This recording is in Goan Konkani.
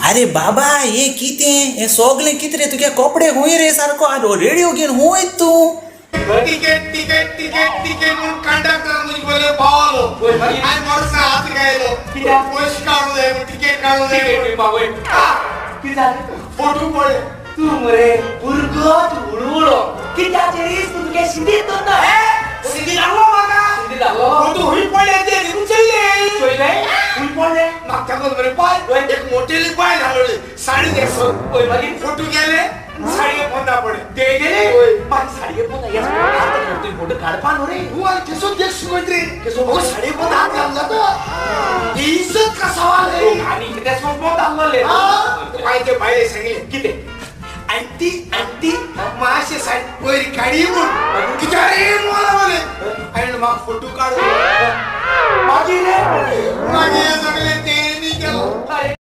अरे बाबा हे कितें हे सगळें कितें रे तुगे कपडे खूंय रे सारको रेडियो घेवन खूंय तूं? टिकेट टिकेट टिकेट टिकेट म्हणून कंडक्टर म्हणजे पयले पावलो हांवें मोटरसायकल हात घायलो पयशे काडूं जाय तिकेट काडूं जाय. कितें जालें? फोटो पळय. तूं मरे भुरगो हुळहुळो कित्याचेर तूं तुगे शिंदीत दवरना. सिंधी लागलो म्हाका. शिंदी लागलो. फोटो हुंय पडले ते निघून चल्ले. चोयलें हुंय पडलें. म्हाका मरे बाय एक मोटेली बाय घालवली साडी न्हेसून. वय मागीर? फोटो गेले साडये पोंदा पडले. ते गेले. वय. मागीर साडये पोंदा हे आतां तुवें फोटो काडपा न्हू रे. तू आणि केसो देख सुगंध रे. केसो? अगो साडये पोंदा हात घालला तर ही इज्जत का सवाल है. आनी कितें सोंपो दाखवले. हा ते बायले सांगले. कितें? आंटी आंटी मातशे साडी वयर काडी म्हूण. कित्याक रे मला बोले आनी म्हाका फोटो काडू. मागीर रे? मागीर सगळे तेणी केलो. अरे.